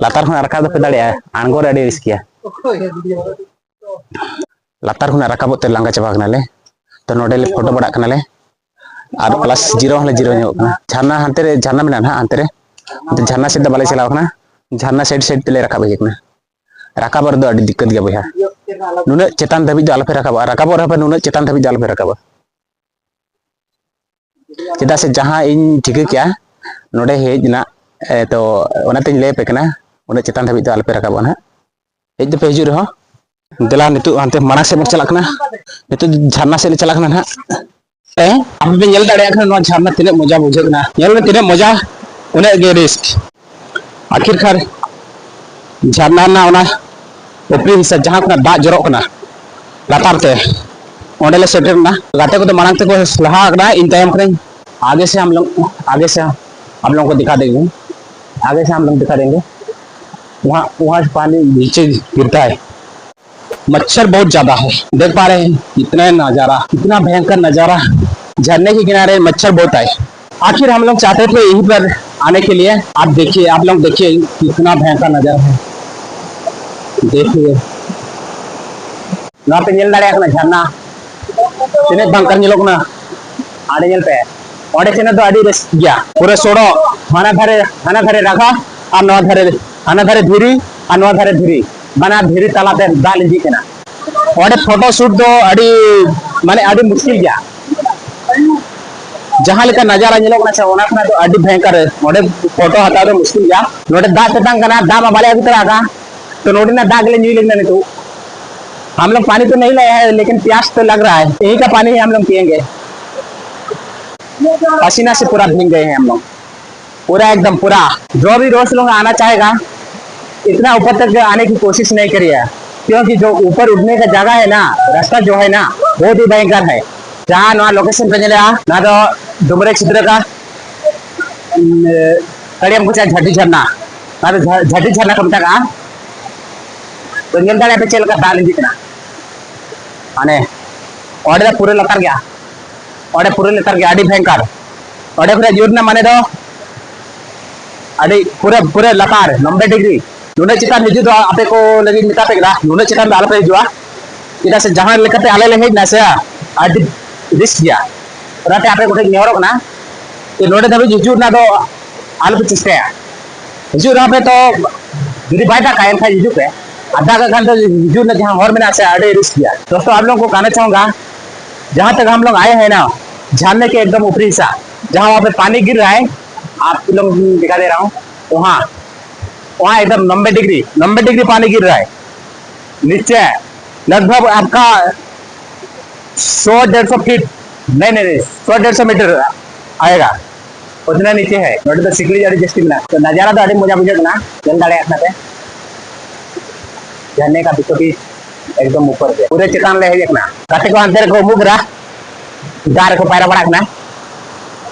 ᱞᱟᱛᱟᱨ ᱠᱷᱚᱱᱟᱜ ᱨᱟᱠᱟᱵ ᱫᱚᱯᱮ ᱫᱟᱲᱮᱭᱟᱜᱼᱟ, ᱟᱬᱜᱚ ᱨᱮ ᱟᱹᱰᱤ ᱨᱤᱥᱠᱤᱭᱟ᱾ ᱞᱟᱛᱟᱨ ᱠᱷᱚᱱᱟᱜ ᱨᱟᱠᱟᱵᱚᱜ ᱛᱮ ᱞᱟᱸᱜᱟ ᱪᱟᱵᱟ ᱠᱟᱱᱟᱞᱮ, ᱛᱚ ᱱᱚᱰᱮ ᱞᱮ ᱯᱷᱳᱴᱳ ᱵᱟᱲᱟᱜ ᱠᱟᱱᱟᱞᱮ᱾ ᱟᱨ ᱯᱞᱟᱥ ᱡᱤᱨᱟᱹᱣ ᱦᱚᱸᱞᱮ ᱡᱤᱨᱟᱹᱣ ᱧᱚᱜ ᱠᱟᱱᱟ᱾ ᱡᱷᱟᱨᱱᱟ ᱦᱟᱱᱛᱮ ᱨᱮ ᱡᱷᱟᱨᱱᱟ ᱢᱮᱱᱟᱜᱼᱟ ᱱᱟᱦᱟᱜ, ᱦᱟᱱᱛᱮ ᱨᱮ, ᱡᱷᱟᱨᱱᱟ ᱥᱮᱫ ᱫᱚ ᱵᱟᱞᱮ ᱪᱟᱞᱟᱣ ᱠᱟᱱᱟ, ᱡᱷᱟᱨᱱᱟ ᱥᱟᱭᱤᱰ ᱥᱟᱭᱤᱰ ᱛᱮᱞᱮ ᱨᱟᱠᱟᱵ ᱦᱮᱡ ᱠᱟᱱᱟ᱾ ᱨᱟᱠᱟᱵ ᱨᱮᱫᱚ ᱟᱹᱰᱤ ᱫᱤᱠᱠᱟᱛ ᱜᱮᱭᱟ ᱵᱚᱭᱦᱟ, ᱱᱩᱱᱟᱹᱜ ᱪᱮᱛᱟᱱ ᱫᱷᱟᱹᱵᱤᱡ ᱫᱚ ᱟᱞᱚᱯᱮ ᱨᱟᱠᱟᱵᱟ, ᱨᱟᱠᱟᱵᱚᱜ ᱨᱮᱦᱚᱸ ᱯᱮ ᱱᱩᱱᱟᱹᱜ ᱪᱮᱛᱟᱱ ᱫᱷᱟᱹᱵᱤᱡ ᱫᱚ ᱟᱞᱚᱯᱮ ᱨᱟᱠᱟᱵᱟ᱾ ᱪᱮᱫᱟᱜ ᱥᱮ ᱡᱟᱦᱟᱸ ᱤᱧ ᱴᱷᱤᱠᱟᱹ ᱠᱮᱜᱼᱟ ᱱᱚᱰᱮ ᱦᱮᱡ ᱨᱮᱱᱟᱜ, ᱮ, ᱛᱚ ᱚᱱᱟᱛᱤᱧ ᱞᱟᱹᱭ ᱟᱯᱮ ᱠᱟᱱᱟ, ᱩᱱᱟᱹᱜ ᱪᱮᱛᱟᱱ ᱫᱷᱟᱹᱵᱤᱡ ᱫᱚ ᱟᱞᱚᱯᱮ ᱨᱟᱠᱟᱵᱚᱜᱼᱟ ᱱᱟᱦᱟᱜ᱾ ᱦᱮᱡ ᱫᱚᱯᱮ ᱦᱤᱡᱩᱜ ᱨᱮᱦᱚᱸ, ᱫᱮᱞᱟ ᱱᱤᱛᱚᱜ ᱦᱟᱱᱛᱮ ᱢᱟᱲᱟᱝ ᱥᱮᱫ ᱵᱚᱱ ᱪᱟᱞᱟᱜ ᱠᱟᱱᱟ᱾ ᱱᱤᱛᱚᱜ ᱡᱷᱟᱨᱱᱟ ᱥᱮᱫ ᱞᱮ ᱪᱟᱞᱟᱜ ᱠᱟᱱᱟ ᱱᱟᱦᱟᱜ᱾ ᱦᱮᱸ, ᱟᱯᱮ ᱯᱮ ᱧᱮᱞ ᱫᱟᱲᱮᱭᱟᱜ ᱠᱟᱱᱟ ᱱᱚᱣᱟ ᱡᱷᱟᱨᱱᱟ ᱛᱤᱱᱟᱹᱜ ᱢᱚᱡᱟ ᱵᱩᱡᱷᱟᱹᱜ ᱠᱟᱱᱟ᱾ ᱧᱮᱞ ᱢᱮ ᱛᱤᱱᱟᱹᱜ ᱢᱚᱡᱟ, ᱩᱱᱟᱹᱜ ᱜᱮ ᱨᱤᱥᱠ᱾ ᱟᱹᱠᱷᱤᱨ ᱠᱟᱨ ᱡᱷᱟᱨᱱᱟ ᱨᱮᱱᱟᱜ ᱚᱱᱟ ᱩᱯᱨᱤ ᱦᱤᱥᱥᱟ ᱡᱟᱦᱟᱸ ᱠᱷᱚᱱᱟᱜ ᱫᱟᱜ ᱡᱚᱨᱚᱜ ᱠᱟᱱᱟ ᱞᱟᱛᱟᱨ ᱛᱮ, ᱚᱸᱰᱮ ᱞᱮ ᱥᱮᱴᱮᱨ ᱮᱱᱟ᱾ ᱜᱟᱛᱮ ᱠᱚᱫᱚ ᱢᱟᱲᱟᱝ ᱛᱮᱠᱚ ᱞᱟᱦᱟ ᱟᱠᱟᱱᱟ, ᱤᱧ ᱛᱟᱭᱚᱢ ᱠᱟᱹᱱᱟᱹᱧ᱾ ᱟᱜᱮ ᱥᱮ ᱦᱟᱢ ᱞᱚᱜ, ᱟᱜᱮ ᱥᱮ ᱟᱯ ᱞᱚᱜ ᱠᱚ ᱫᱤᱠᱷᱟ ᱫᱮᱸᱜᱮ, ᱟᱜᱮ ᱥᱮ ᱦᱟᱢ ᱞᱚᱜ ᱫᱤᱠᱷᱟ ᱫᱮᱸᱜᱮ᱾ ᱣᱟᱦᱟᱸ, ᱣᱟᱦᱟᱸ ᱥᱮ ᱯᱟᱱᱤ ᱱᱤᱪᱮ ᱜᱤᱨᱛᱟ ᱦᱟᱭ᱾ ᱢᱟᱪᱷᱟᱨ ᱵᱚᱦᱩᱛ ᱡᱟᱫᱟ ᱦᱟᱭ, ᱫᱮᱠᱷ ᱯᱟ ᱨᱮ ᱦᱮ ᱠᱤᱛᱱᱟ ᱱᱟᱡᱟᱨᱟ, ᱠᱤᱛᱱᱟ ᱵᱷᱚᱭᱚᱝᱠᱚᱨ ᱱᱟᱡᱟᱨᱟ, ᱡᱷᱟᱨᱱᱮ ᱠᱤ ᱠᱤᱱᱟᱨᱮ ᱢᱟᱪᱷᱟᱨ ᱵᱚᱦᱩᱛ ᱦᱟᱭ᱾ ᱟᱹᱠᱷᱤᱨ ᱦᱟᱢ ᱞᱚᱜ ᱪᱟᱦᱛᱮ ᱛᱷᱮ ᱭᱤᱦᱤ ᱯᱟᱨ ᱟᱱᱮ ᱠᱮ ᱞᱤᱭᱮ, ᱟᱯ ᱫᱮᱠᱷᱤᱭᱮ, ᱟᱯ ᱞᱚᱜ ᱫᱮᱠᱷᱤᱭᱮ ᱠᱤᱛᱱᱟ ᱵᱷᱚᱭᱚᱝᱠᱚᱨ ᱱᱟᱡᱟᱨᱟ ᱦᱟᱭ᱾ ᱫᱮᱠᱷᱤᱭᱮ, ᱱᱚᱣᱟ ᱯᱮ ᱧᱮᱞ ᱫᱟᱲᱮᱭᱟᱜ ᱠᱟᱱᱟ ᱡᱷᱟᱨᱱᱟ ᱛᱤᱱᱟᱹᱜ ᱵᱷᱚᱭᱚᱝᱠᱚᱨ ᱧᱮᱞᱚᱜ ᱠᱟᱱᱟ᱾ ᱟᱸᱰᱮ ᱧᱮᱞ ᱯᱮ, ᱚᱸᱰᱮ ᱥᱮᱱ ᱫᱚ ᱟᱹᱰᱤ ᱨᱟᱹᱥᱠᱟᱹ ᱜᱮᱭᱟ᱾ ᱯᱩᱨᱟᱹ ᱥᱚᱲᱚᱠ, ᱦᱟᱱᱟ ᱫᱷᱟᱨᱮ, ᱦᱟᱱᱟ ᱫᱷᱟᱨᱮ ᱨᱟᱜᱟ ᱟᱨ ᱱᱚᱣᱟ ᱫᱷᱟᱨᱮ, ᱦᱟᱱᱟ ᱫᱷᱟᱨᱮ ᱫᱷᱤᱨᱤ ᱟᱨ ᱱᱚᱣᱟ ᱫᱷᱟᱨᱮ ᱫᱷᱤᱨᱤ, ᱵᱟᱱᱟᱨ ᱫᱷᱤᱨᱤ ᱛᱟᱞᱟᱛᱮ ᱫᱟᱜ ᱞᱤᱸᱡᱤᱜ ᱠᱟᱱᱟ᱾ ᱚᱸᱰᱮ ᱯᱷᱳᱴᱳ ᱥᱩᱴ ᱫᱚ ᱟᱹᱰᱤ, ᱢᱟᱱᱮ, ᱟᱹᱰᱤ ᱢᱩᱥᱠᱤᱞ ᱜᱮᱭᱟ᱾ ᱡᱟᱦᱟᱸ ᱞᱮᱠᱟ ᱱᱟᱡᱟᱨᱟ ᱧᱮᱞᱚᱜ ᱠᱟᱱᱟ ᱥᱮ, ᱚᱱᱟ ᱠᱷᱚᱱᱟᱜ ᱫᱚ ᱟᱹᱰᱤ ᱵᱷᱚᱭᱚᱝᱠᱚᱨ᱾ ᱚᱸᱰᱮ ᱯᱷᱳᱴᱳ ᱦᱟᱛᱟᱣ ᱫᱚ ᱢᱩᱥᱠᱤᱞ ᱜᱮᱭᱟ᱾ ᱱᱚᱰᱮ ᱫᱟᱜ ᱛᱮᱛᱟᱝ ᱠᱟᱱᱟ, ᱫᱟᱜ ᱢᱟ ᱵᱟᱞᱮ ᱟᱹᱜᱩ ᱛᱚᱨᱟ ᱟᱠᱟᱫ, ᱛᱚ ᱱᱚᱰᱮᱱᱟᱜ ᱫᱟᱜ ᱜᱮᱞᱮ ᱧᱩᱭ ᱞᱟᱹᱜᱤᱫ ᱱᱤᱛᱚᱜ᱾ हम लोग पानी तो नहीं लाए हैं, लेकिन प्यास तो लग रहा है। यहीं का पानी ही हम लोग पियेंगे। पसीना से पूरा भीग गए हैं हम लोग, पूरा एकदम पूरा। जो भी दोस्त लोग आना चाहेगा, इतना ऊपर तक आने की कोशिश नहीं करिए, क्योंकि जो ऊपर उठने का जगह है ना, रास्ता जो है ना, बहुत ही भयंकर है। ᱡᱟᱦᱟᱸ ᱱᱚᱣᱟ ᱞᱳᱠᱮᱥᱚᱱ ᱯᱮ ᱧᱮᱞᱮᱜᱼᱟ, ᱱᱚᱣᱟ ᱫᱚ ᱰᱩᱢᱨᱤ ᱪᱷᱤᱫᱨᱟᱹ ᱠᱟ, ᱩᱢ, ᱠᱟᱲᱤᱭᱟᱢ ᱠᱚᱪᱟ ᱡᱷᱟᱹᱴᱤ ᱡᱷᱟᱨᱱᱟ᱾ ᱱᱚᱣᱟ ᱫᱚ ᱡᱷᱟ-, ᱡᱷᱟᱹᱴᱤ ᱡᱷᱟᱨᱱᱟ ᱠᱚ ᱢᱮᱛᱟᱜᱼᱟ᱾ ᱛᱚ, ᱧᱮᱞ ᱫᱟᱲᱮᱭᱟᱜᱼᱟ ᱯᱮ ᱪᱮᱫ ᱞᱮᱠᱟ ᱫᱟᱜ ᱞᱤᱸᱡᱤ ᱠᱟᱱᱟ᱾ ᱢᱟᱱᱮ, ᱚᱸᱰᱮ ᱫᱚ ᱯᱩᱨᱟᱹ ᱞᱟᱛᱟᱨ ᱜᱮᱭᱟ, ᱚᱸᱰᱮ ᱯᱩᱨᱟᱹ ᱞᱟᱛᱟᱨ ᱜᱮᱭᱟ, ᱟᱹᱰᱤ ᱵᱷᱚᱭᱚᱝᱠᱚᱨ᱾ ᱚᱸᱰᱮ ᱠᱷᱚᱱᱟᱜ ᱧᱩᱨ ᱨᱮᱱᱟᱜ ᱢᱟᱱᱮ ᱫᱚ ᱟᱹᱰᱤ ᱯᱩᱨᱟᱹ, ᱯᱩᱨᱟᱹ ᱞᱟᱛᱟᱨ, ᱱᱚᱵᱵᱳᱭ ᱰᱤᱜᱽᱨᱤ᱾ ᱱᱩᱱᱟᱹᱜ ᱪᱮᱛᱟᱱ ᱦᱤᱡᱩᱜ ᱫᱚ ᱟᱯᱮ ᱠᱚ ᱞᱟᱹᱜᱤᱫ ᱢᱮᱛᱟ ᱯᱮ ᱠᱟᱱᱟ, ᱱᱩᱱᱟᱹᱜ ᱪᱮᱛᱟᱱ ᱫᱚ ᱟᱞᱚᱯᱮ ᱦᱤᱡᱩᱜᱼᱟ, ᱪᱮᱫᱟᱜ ᱥᱮ ᱡᱟᱦᱟᱸ ᱞᱮᱠᱟᱛᱮ ᱟᱞᱮ ᱞᱮ ᱦᱮᱡ ᱮᱱᱟ ᱥᱮ, ᱟᱹᱰᱤ ᱨᱤᱥᱠ ᱜᱮᱭᱟ᱾ ᱚᱱᱟᱛᱮ ᱟᱯᱮ ᱠᱚᱴᱷᱮᱱ ᱱᱮᱦᱚᱨᱚᱜ ᱠᱟᱱᱟ ᱡᱮ ᱱᱚᱰᱮ ᱫᱷᱟᱹᱵᱤᱡ ᱦᱤᱡᱩᱜ ᱨᱮᱱᱟᱜ ᱫᱚ ᱟᱞᱚᱯᱮ ᱪᱮᱥᱴᱟᱭᱟ᱾ ᱦᱤᱡᱩᱜ ᱨᱮᱦᱚᱸ ᱯᱮ ᱛᱚ, ᱡᱩᱫᱤ ᱵᱟᱭ ᱫᱟᱜᱟ ᱮᱱᱠᱷᱟᱱ ᱦᱤᱡᱩᱜ ᱯᱮ, ᱟᱨ ᱫᱟᱜ ᱠᱷᱟᱱ ᱫᱚ ᱦᱤᱡᱩᱜ ᱨᱮᱱᱟᱜ ᱡᱟᱦᱟᱸ ᱦᱚᱨ ᱢᱮᱱᱟᱜᱼᱟ ᱥᱮ, ᱟᱹᱰᱤ ᱨᱤᱥᱠ ᱜᱮᱭᱟ᱾ ᱫᱳᱥᱛᱳ, ᱟᱯ ᱞᱳᱜ ᱠᱚ ᱠᱟᱦᱱᱟ ᱪᱟᱦᱩᱸᱜᱟ, ᱡᱟᱦᱟᱸ ᱛᱟᱠ ᱦᱟᱢ ᱞᱳᱜ ᱟᱭᱮ ᱦᱮᱸ ᱱᱟ, ᱡᱷᱟᱨᱱᱮ ᱠᱮ ᱮᱠᱫᱚᱢ ᱩᱯᱨᱤ ᱦᱤᱥᱥᱟ, ᱡᱟᱦᱟᱸ ᱣᱟᱦᱟᱸ ᱯᱮ ᱯᱟᱱᱤ ᱜᱤᱨ ᱨᱟᱦᱟ ᱦᱟᱭ, ᱟᱯ ᱞᱳᱜ ᱫᱤᱠᱷᱟ ᱫᱮ ᱨᱟᱦᱟ ᱦᱩᱸ, ᱣᱟᱦᱟᱸ, ᱣᱟᱦᱟᱸ ᱮᱠᱫᱚᱢ ᱱᱚᱵᱵᱳᱭ ᱰᱤᱜᱽᱨᱤ, ᱱᱚᱵᱵᱳᱭ ᱰᱤᱜᱽᱨᱤ ᱯᱟᱱᱤ ᱜᱤᱨ ᱨᱟᱦᱟ ᱦᱟᱭ᱾ नीचे लगभग आपका सौ डेढ़ सौ फीट, नहीं, नहीं, नहीं, सौ डेढ़ सौ मीटर आएगा, उतना नीचे है। ᱱᱚᱰᱮ ᱫᱚ ᱥᱤᱠᱲᱤᱡ ᱟᱹᱰᱤ ᱡᱟᱹᱥᱛᱤ ᱢᱮᱱᱟᱜᱼᱟ᱾ ᱛᱚ, ᱱᱟᱡᱟᱨᱟ ᱫᱚ ᱟᱹᱰᱤ ᱢᱚᱡᱟ ᱵᱩᱡᱷᱟᱹᱜ ᱠᱟᱱᱟ, ᱧᱮᱞ ᱫᱟᱲᱮᱭᱟᱜ ᱠᱟᱱᱟ ᱯᱮ᱾ ᱡᱷᱟᱨᱱᱮ ᱠᱟ ᱵᱤᱪᱚ ᱵᱤᱪ ᱮᱠᱫᱚᱢ ᱩᱯᱚᱨ ᱨᱮ, ᱯᱩᱨᱟᱹ ᱪᱮᱛᱟᱱ ᱞᱮ ᱦᱮᱡ ᱟᱠᱟᱱᱟ᱾ ᱜᱟᱛᱮ ᱠᱚ ᱦᱟᱱᱛᱮ ᱨᱮᱠᱚ ᱩᱢᱩᱜ ᱠᱟᱱᱟ, ᱫᱟᱜ ᱨᱮᱠᱚ ᱯᱟᱭᱨᱟ ᱵᱟᱲᱟᱜ ᱠᱟᱱᱟ᱾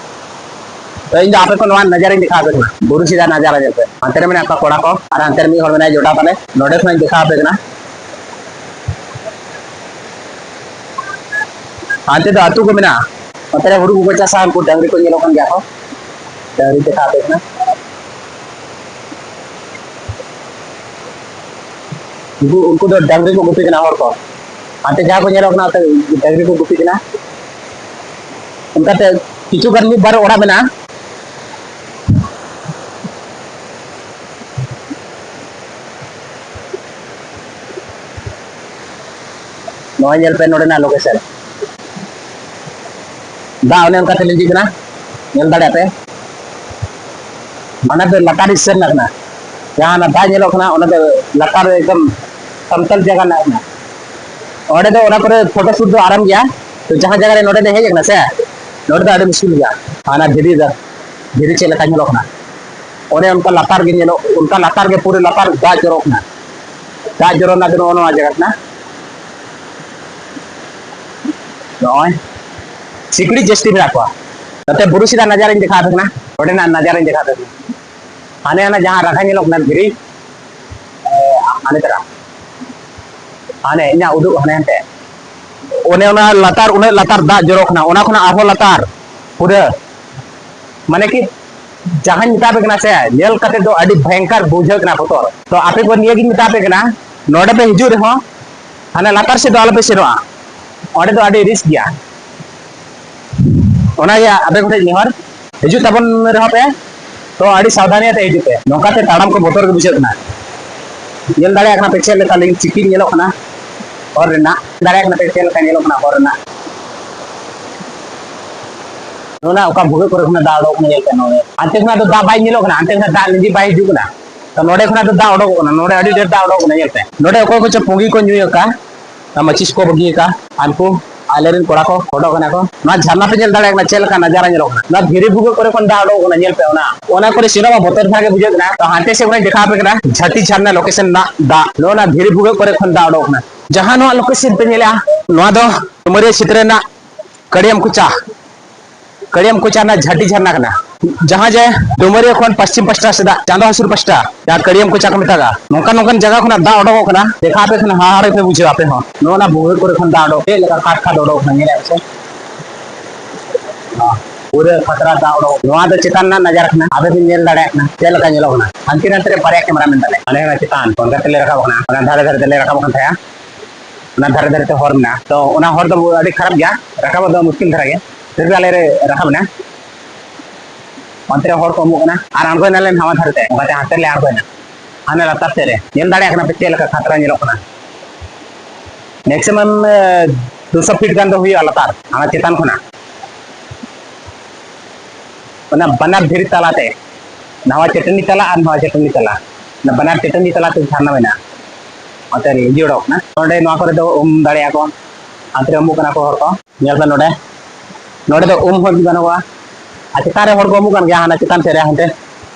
ᱛᱚ, ᱤᱧ ᱫᱚ ᱟᱯᱮ ᱠᱚ ᱱᱚᱣᱟ ᱱᱟᱡᱟᱨᱟᱧ ᱫᱮᱠᱷᱟᱣ ᱟᱯᱮ ᱠᱟᱱᱟ, ᱵᱩᱨᱩ ᱥᱤᱫᱟ ᱱᱟᱡᱟᱨᱟ ᱧᱮᱞ ᱯᱮ᱾ ᱦᱟᱱᱛᱮ ᱨᱮ ᱢᱮᱱᱟᱜ ᱠᱚᱣᱟ ᱠᱚᱲᱟ ᱠᱚ, ᱟᱨ ᱦᱟᱱᱛᱮ ᱨᱮ ᱢᱤᱫ ᱦᱚᱲ ᱢᱮᱱᱟᱭᱟ ᱡᱚᱴᱟᱣ ᱛᱟᱞᱮ᱾ ᱱᱚᱰᱮ ᱠᱷᱚᱱᱟᱜ ᱤᱧ ᱫᱮᱠᱷᱟᱣ ᱟᱯᱮ ᱠᱟᱱᱟ᱾ ᱦᱟᱱᱛᱮ ᱫᱚ ᱟᱹᱛᱩ ᱠᱚ ᱢᱮᱱᱟᱜᱼᱟ᱾ ᱱᱚᱛᱮ ᱨᱮ ᱦᱩᱲᱩ ᱠᱚᱠᱚ ᱪᱟᱥᱟ, ᱩᱱᱠᱩ ᱰᱟᱝᱨᱤ ᱠᱚ ᱧᱮᱞᱚᱜ ᱠᱟᱱ ᱜᱮᱭᱟ ᱠᱚ᱾ ᱰᱟᱝᱨᱤ ᱫᱮᱠᱷᱟᱣ ᱟᱯᱮ ᱠᱟᱱᱟ᱾ ᱩᱱᱠᱩ, ᱩᱱᱠᱩ ᱫᱚ ᱰᱟᱝᱨᱤ ᱠᱚ ᱜᱩᱯᱤ ᱠᱟᱱᱟ ᱦᱚᱲ ᱠᱚ᱾ ᱦᱟᱱᱛᱮ ᱡᱟᱦᱟᱸ ᱠᱚ ᱧᱮᱞᱚᱜ ᱠᱟᱱᱟ, ᱚᱱᱛᱮ ᱰᱟᱝᱨᱤ ᱠᱚ ᱜᱩᱯᱤ ᱠᱟᱱᱟ᱾ ᱚᱱᱠᱟᱛᱮ ᱠᱤᱪᱷᱩ ᱜᱟᱱ ᱢᱤᱫ ᱵᱟᱨ ᱚᱲᱟᱜ ᱢᱮᱱᱟᱜᱼᱟ᱾ ᱱᱚᱜᱼᱚᱭ ᱧᱮᱞ ᱯᱮ ᱱᱚᱰᱮᱱᱟᱜ ᱞᱳᱠᱮᱥᱚᱱ᱾ ᱫᱟᱜ ᱚᱱᱮ ᱚᱱᱠᱟᱛᱮ ᱞᱤᱸᱡᱤ ᱠᱟᱱᱟ, ᱧᱮᱞ ᱫᱟᱲᱮᱭᱟᱜ ᱯᱮ᱾ ᱚᱱᱟ ᱫᱚ ᱞᱟᱛᱟᱨ ᱦᱤᱥᱟᱹᱵ ᱨᱮᱱᱟᱜ ᱠᱟᱱᱟ᱾ ᱡᱟᱦᱟᱸ ᱚᱱᱟ ᱫᱟᱜ ᱧᱮᱞᱚᱜ ᱠᱟᱱᱟ, ᱚᱱᱟ ᱫᱚ ᱞᱟᱛᱟᱨ ᱨᱮ ᱮᱠᱫᱚᱢ ᱥᱟᱢᱛᱟᱞ ᱡᱟᱭᱜᱟ ᱨᱮᱱᱟᱜ ᱠᱟᱱᱟ᱾ ᱚᱸᱰᱮ ᱫᱚ, ᱚᱱᱟ ᱠᱚᱨᱮ ᱯᱷᱳᱴᱳ ᱥᱩᱴ ᱫᱚ ᱟᱨᱟᱢ ᱜᱮᱭᱟ᱾ ᱛᱚ ᱡᱟᱦᱟᱸ ᱡᱟᱭᱜᱟ ᱨᱮ ᱱᱚᱰᱮ ᱞᱮ ᱦᱮᱡ ᱟᱠᱟᱱᱟ ᱥᱮ, ᱱᱚᱰᱮ ᱫᱚ ᱟᱹᱰᱤ ᱢᱩᱥᱠᱤᱞ ᱜᱮᱭᱟ᱾ ᱦᱟᱱᱟ ᱫᱷᱤᱨᱤ ᱫᱚ, ᱫᱷᱤᱨᱤ ᱪᱮᱫ ᱞᱮᱠᱟ ᱧᱮᱞᱚᱜ ᱠᱟᱱᱟ, ᱚᱱᱮ ᱚᱱᱠᱟ ᱞᱟᱛᱟᱨ ᱜᱮ ᱧᱮᱞᱚᱜ, ᱚᱱᱠᱟ ᱞᱟᱛᱟᱨ ᱜᱮ ᱯᱩᱨᱟᱹ ᱞᱟᱛᱟᱨ ᱫᱟᱜ ᱡᱚᱨᱚᱜ ᱠᱟᱱᱟ᱾ ᱫᱟᱜ ᱡᱚᱨᱚ ᱨᱮᱱᱟᱜ ᱫᱚ ᱱᱚᱜᱼᱚ ᱱᱚᱣᱟ ᱡᱟᱭᱜᱟ ᱠᱟᱱᱟ᱾ ᱱᱚᱜᱼᱚᱭ ᱥᱤᱠᱲᱤᱡ ᱡᱟᱹᱥᱛᱤ ᱢᱮᱱᱟᱜ ᱠᱚᱣᱟ᱾ ᱱᱚᱛᱮ ᱵᱩᱨᱩ ᱥᱤᱫᱷᱟ ᱱᱟᱡᱟᱨᱤᱧ ᱫᱮᱠᱷᱟᱣ ᱟᱯᱮ ᱠᱟᱱᱟ, ᱚᱸᱰᱮᱱᱟᱜ ᱱᱟᱡᱟᱨᱤᱧ ᱫᱮᱠᱷᱟᱣ ᱟᱯᱮ ᱠᱟᱱᱟ᱾ ᱦᱟᱱᱮ ᱦᱟᱱᱟ ᱡᱟᱦᱟᱸ ᱨᱟᱠᱷᱟ ᱧᱮᱞᱚᱜ ᱠᱟᱱᱟ ᱫᱷᱤᱨᱤ, ᱮ, ᱦᱟᱱᱮ ᱛᱟᱨᱟ, ᱦᱟᱱᱮ ᱤᱧᱟᱹᱜ ᱩᱫᱩᱜ ᱦᱟᱱᱮ ᱦᱟᱱᱛᱮ, ᱚᱱᱮ ᱚᱱᱟ ᱞᱟᱛᱟᱨ, ᱩᱱᱟᱹᱜ ᱞᱟᱛᱟᱨ ᱫᱟᱜ ᱡᱚᱨᱚᱜ ᱠᱟᱱᱟ, ᱚᱱᱟ ᱠᱷᱚᱱᱟᱜ ᱟᱨᱦᱚᱸ ᱞᱟᱛᱟᱨ ᱯᱩᱨᱟᱹ, ᱢᱟᱱᱮ ᱠᱤ ᱡᱟᱦᱟᱸᱧ ᱢᱮᱛᱟ ᱯᱮ ᱠᱟᱱᱟ ᱥᱮ, ᱧᱮᱞ ᱠᱟᱛᱮ ᱫᱚ ᱟᱹᱰᱤ ᱵᱷᱚᱭᱚᱝᱠᱚᱨ ᱵᱩᱡᱷᱟᱹᱜ ᱠᱟᱱᱟ ᱵᱚᱛᱚᱨ᱾ ᱛᱚ ᱟᱯᱮ ᱠᱚ ᱱᱤᱭᱟᱹ ᱜᱤᱧ ᱢᱮᱛᱟ ᱯᱮ ᱠᱟᱱᱟ, ᱱᱚᱰᱮ ᱯᱮ ᱦᱤᱡᱩᱜ ᱨᱮᱦᱚᱸ ᱦᱟᱱᱮ ᱞᱟᱛᱟᱨ ᱥᱮᱫ ᱫᱚ ᱟᱞᱚᱯᱮ ᱥᱮᱱᱚᱜᱼᱟ, ᱚᱸᱰᱮ ᱫᱚ ᱟᱹᱰᱤ ᱨᱤᱥᱠ ᱜᱮᱭᱟ᱾ ᱚᱱᱟᱜᱮ ᱟᱯᱮ ᱠᱚᱴᱷᱮᱱ ᱱᱮᱦᱚᱨ, ᱦᱤᱡᱩᱜ ᱛᱟᱵᱚᱱ ᱨᱮᱦᱚᱸ ᱯᱮ, ᱛᱚ ᱟᱹᱰᱤ ᱥᱟᱵᱫᱷᱟᱱᱤᱭᱟᱹ ᱛᱮ ᱦᱤᱡᱩᱜ ᱯᱮ᱾ ᱱᱚᱝᱠᱟᱛᱮ ᱛᱟᱲᱟᱢ ᱠᱚ ᱵᱚᱛᱚᱨ ᱜᱮ ᱵᱩᱡᱷᱟᱹᱜ ᱠᱟᱱᱟ᱾ ᱧᱮᱞ ᱫᱟᱲᱮᱭᱟᱜ ᱠᱟᱱᱟ ᱯᱮ ᱪᱮᱫ ᱞᱮᱠᱟ ᱞᱤᱧ ᱪᱤᱠᱤᱱ ᱧᱮᱞᱚᱜ ᱠᱟᱱᱟ ᱦᱚᱨ ᱨᱮᱱᱟᱜ, ᱫᱟᱲᱮᱭᱟᱜ ᱠᱟᱱᱟ ᱯᱮ ᱪᱮᱫ ᱞᱮᱠᱟ ᱧᱮᱞᱚᱜ ᱠᱟᱱᱟ ᱦᱚᱨ ᱨᱮᱱᱟᱜ᱾ ᱱᱚᱣᱟ ᱚᱠᱟ ᱵᱷᱩᱜᱟᱹᱜ ᱠᱚᱨᱮ ᱠᱷᱚᱱᱟᱜ ᱫᱟᱜ ᱚᱰᱚᱠ ᱠᱟᱱᱟ ᱧᱮᱞ ᱯᱮ, ᱱᱚᱰᱮ ᱦᱟᱱᱛᱮ ᱠᱷᱚᱱᱟᱜ ᱫᱚ ᱫᱟᱜ ᱵᱟᱭ ᱧᱮᱞᱚᱜ ᱠᱟᱱᱟ, ᱦᱟᱱᱛᱮ ᱠᱷᱚᱱᱟᱜ ᱫᱟᱜ ᱞᱤᱸᱡᱤ ᱵᱟᱭ ᱦᱤᱡᱩᱜ ᱠᱟᱱᱟ᱾ ᱛᱚ ᱱᱚᱰᱮ ᱠᱷᱚᱱᱟᱜ ᱫᱚ ᱫᱟᱜ ᱚᱰᱚᱠᱚᱜ ᱠᱟᱱᱟ, ᱱᱚᱰᱮ ᱟᱹᱰᱤ ᱰᱷᱮᱨ ᱫᱟᱜ ᱚᱰᱚᱠᱚᱜ ᱠᱟᱱᱟ ᱧᱮᱞ ᱯᱮ᱾ ᱱᱚᱰᱮ ᱚᱠᱚᱭ ᱠᱚᱪᱚ ᱯᱩᱸᱜᱤ ᱠᱚ ᱧᱩᱭᱮᱫ ᱠᱟᱱ, ᱢᱟᱹᱪᱤᱥ ᱠᱚ ᱵᱟᱹᱜᱤ ᱟᱠᱟᱫ, ᱦᱟᱱᱠᱩ ᱟᱞᱮᱨᱮᱱ ᱠᱚᱲᱟ ᱠᱚ ᱯᱷᱳᱴᱳ ᱠᱟᱱᱟ ᱠᱚ᱾ ᱱᱚᱣᱟ ᱡᱷᱟᱨᱱᱟ ᱯᱮ ᱧᱮᱞ ᱫᱟᱲᱮᱭᱟᱜ ᱠᱟᱱᱟ, ᱪᱮᱫ ᱞᱮᱠᱟ ᱱᱟᱡᱟᱨᱟ ᱧᱮᱞᱚᱜ ᱠᱟᱱᱟ᱾ ᱱᱚᱣᱟ ᱫᱷᱤᱨᱤ ᱵᱷᱩᱜᱟᱹᱜ ᱠᱚᱨᱮ ᱠᱷᱚᱱ ᱫᱟᱜ ᱚᱰᱚᱠᱚᱜ ᱠᱟᱱᱟ ᱧᱮᱞ ᱯᱮ, ᱚᱱᱟ, ᱚᱱᱟ ᱠᱚᱨᱮ ᱥᱮᱱᱚᱜ ᱢᱟ ᱵᱚᱛᱚᱨ ᱫᱷᱟᱨᱟ ᱜᱮ ᱵᱩᱡᱷᱟᱹᱜ ᱠᱟᱱᱟ᱾ ᱛᱚ ᱦᱟᱱᱛᱮ ᱥᱮᱫ ᱠᱷᱚᱱᱟᱜ ᱤᱧ ᱫᱮᱠᱷᱟᱣ ᱟᱯᱮ ᱠᱟᱱᱟ ᱡᱷᱟᱹᱴᱤ ᱡᱷᱟᱨᱱᱟ ᱞᱳᱠᱮᱥᱚᱱ ᱨᱮᱱᱟᱜ ᱫᱟᱜ, ᱱᱚᱜᱼᱚ ᱱᱟ ᱫᱷᱤᱨᱤ ᱵᱷᱩᱜᱟᱹᱜ ᱠᱚᱨᱮ ᱠᱷᱚᱱ ᱫᱟᱜ ᱚᱰᱚᱠᱚᱜ ᱠᱟᱱᱟ᱾ ᱡᱟᱦᱟᱸ ᱱᱚᱣᱟ ᱞᱳᱠᱮᱥᱚᱱ ᱯᱮ ᱧᱮᱞᱮᱜᱼᱟ, ᱱᱚᱣᱟ ᱫᱚ ᱰᱩᱢᱟᱹᱨᱤᱭᱟᱹ ᱪᱷᱮᱛᱨᱚ ᱨᱮᱱᱟᱜ ᱠᱟᱹᱲᱤᱭᱟᱢ ᱠᱚᱪᱟ, ᱠᱟᱹᱲᱤᱭᱟᱢ ᱠᱚᱪᱟ ᱨᱮᱱᱟᱜ ᱡᱷᱟᱹᱴᱤ ᱡᱷᱟᱨᱱᱟ ᱠᱟᱱᱟ᱾ ᱡᱟᱦᱟᱸ ᱡᱮ ᱰᱩᱢᱟᱹᱨᱤᱭᱟᱹ ᱠᱷᱚᱱ ᱯᱚᱥᱪᱤᱢ ᱯᱟᱥᱴᱟ ᱥᱮᱫᱟᱜ ᱪᱟᱸᱫᱚ ᱦᱟᱹᱥᱩᱨ ᱯᱟᱥᱴᱟ, ᱡᱟᱦᱟᱸ ᱠᱟᱹᱲᱤᱭᱟᱢ ᱠᱚᱪᱟ ᱠᱚ ᱢᱮᱛᱟᱜᱼᱟ, ᱱᱚᱝᱠᱟᱱ ᱱᱚᱝᱠᱟᱱ ᱡᱟᱭᱜᱟ ᱠᱷᱚᱱᱟᱜ ᱫᱟᱜ ᱚᱰᱚᱠᱚᱜ ᱠᱟᱱᱟ᱾ ᱫᱮᱠᱷᱟᱣ ᱟᱯᱮ ᱠᱷᱟᱱ ᱦᱟᱦᱟᱲᱟᱜ ᱯᱮ ᱵᱩᱡᱷᱟᱹᱣᱟ ᱟᱯᱮ ᱦᱚᱸ᱾ ᱱᱚᱜᱼᱚ ᱱᱟ ᱵᱷᱩᱜᱟᱹᱜ ᱠᱚᱨᱮ ᱠᱷᱚᱱ ᱫᱟᱜ ᱚᱰᱚᱠ, ᱪᱮᱫ ᱞᱮᱠᱟ ᱠᱷᱟᱴ ᱠᱷᱟᱴ ᱚᱰᱚᱠᱚᱜ ᱠᱟᱱᱟ, ᱧᱮᱞᱮᱫ ᱯᱮ ᱥᱮ? ᱯᱩᱨᱟᱹ ᱠᱷᱟᱛᱨᱟ ᱫᱟᱜ ᱚᱰᱚᱠ᱾ ᱱᱚᱣᱟ ᱫᱚ ᱪᱮᱛᱟᱱ ᱨᱮᱱᱟᱜ ᱱᱟᱡᱟᱨ ᱠᱟᱱᱟ, ᱟᱯᱮ ᱯᱮ ᱧᱮᱞ ᱫᱟᱲᱮᱭᱟᱜ ᱠᱟᱱᱟ ᱪᱮᱫ ᱞᱮᱠᱟ ᱧᱮᱞᱚᱜ ᱠᱟᱱᱟ᱾ ᱦᱟᱱᱛᱮ ᱱᱟᱛᱮ ᱨᱮ ᱵᱟᱨᱭᱟ ᱠᱮᱢᱮᱨᱟ ᱢᱮᱱ ᱛᱟᱞᱮ, ᱟᱞᱮ ᱚᱱᱟ ᱪᱮᱛᱟᱱ ᱚᱱᱠᱟ ᱛᱮᱞᱮ ᱨᱟᱠᱟᱵ ᱠᱟᱱᱟ, ᱚᱱᱟ ᱫᱷᱟᱨᱮ ᱫᱷᱟᱨᱮ ᱛᱮᱞᱮ ᱨᱟᱠᱟᱵ ᱠᱟᱱ ᱛᱟᱦᱮᱸᱜᱼᱟ᱾ ᱚᱱᱟ ᱫᱷᱟᱨᱮ ᱫᱷᱟᱨᱮ ᱛᱮ ᱦᱚᱨ ᱢᱮᱱᱟᱜᱼᱟ, ᱛᱚ ᱚᱱᱟ ᱦᱚᱨ ᱫᱚ ᱟᱹᱰᱤ ᱠᱷᱟᱨᱟᱯ ᱜᱮᱭᱟ, ᱨᱟᱠᱟᱵᱚᱜ ᱫᱚ ᱢᱩᱥᱠᱤᱞ ᱫᱷᱟᱨᱟ ᱜᱮ᱾ ᱰᱷᱮᱨ ᱟᱞᱮ ᱨᱮ ᱨᱟᱠᱟᱵ ᱮᱱᱟ᱾ ᱚᱱᱛᱮ ᱨᱮ ᱦᱚᱲ ᱠᱚ ᱩᱢᱩᱜ ᱠᱟᱱᱟ ᱟᱨ ᱟᱬᱜᱚᱭᱱᱟᱞᱮ ᱱᱟᱣᱟ ᱫᱷᱟᱨᱮ ᱛᱮ, ᱚᱱᱠᱟᱛᱮ ᱦᱟᱱᱛᱮ ᱞᱮ ᱟᱬᱜᱚᱭᱱᱟ᱾ ᱦᱟᱱᱮ ᱞᱟᱛᱟᱨ ᱥᱮᱫ ᱨᱮ ᱧᱮᱞ ᱫᱟᱲᱮᱭᱟᱜ ᱠᱟᱱᱟ ᱯᱮ ᱪᱮᱫ ᱞᱮᱠᱟ ᱠᱷᱟᱛᱨᱟ ᱧᱮᱞᱚᱜ ᱠᱟᱱᱟ᱾ ᱢᱮᱠᱥᱤᱢᱟᱢ ᱫᱩᱥᱚ ᱯᱷᱤᱴ ᱜᱟᱱ ᱫᱚ ᱦᱩᱭᱩᱜᱼᱟ ᱞᱟᱛᱟᱨ, ᱦᱟᱱᱟ ᱪᱮᱛᱟᱱ ᱠᱷᱚᱱᱟᱜ᱾ ᱚᱱᱟ ᱵᱟᱱᱟᱨ ᱫᱷᱤᱨᱤ ᱛᱟᱞᱟᱛᱮ, ᱱᱟᱣᱟ ᱪᱟᱹᱴᱟᱹᱱᱤ ᱛᱟᱞᱟ ᱟᱨ ᱱᱟᱣᱟ ᱪᱟᱹᱴᱟᱹᱱᱤ ᱛᱟᱞᱟ, ᱚᱱᱟ ᱵᱟᱱᱟᱨ ᱪᱟᱹᱴᱟᱹᱱᱤ ᱛᱟᱞᱟᱛᱮ ᱡᱷᱟᱨᱱᱟ ᱢᱮᱱᱟᱜᱼᱟ᱾ ᱚᱱᱟᱛᱮ ᱞᱤᱸᱡᱤ ᱚᱰᱚᱠ ᱠᱟᱱᱟ᱾ ᱱᱚᱸᱰᱮ ᱱᱚᱣᱟ ᱠᱚᱨᱮ ᱫᱚ ᱩᱢ ᱫᱟᱲᱮᱭᱟᱜᱼᱟ ᱠᱚ᱾ ᱦᱟᱱᱛᱮ ᱨᱮ ᱩᱢᱩᱜ ᱠᱟᱱᱟ ᱠᱚ ᱦᱚᱲ ᱠᱚ᱾ ᱧᱮᱞ ᱯᱮ ᱱᱚᱸᱰᱮ, ᱱᱚᱸᱰᱮ ᱫᱚ ᱩᱢ ᱦᱚᱸ ᱜᱟᱱᱚᱜᱼᱟ᱾ ᱟᱨ ᱪᱮᱛᱟᱱ ᱨᱮ ᱦᱚᱲ ᱠᱚ ᱩᱢᱩᱜ ᱠᱟᱱ ᱜᱮᱭᱟ, ᱦᱟᱱᱟ ᱪᱮᱛᱟᱱ ᱥᱮᱫ ᱨᱮ, ᱦᱟᱱᱛᱮ,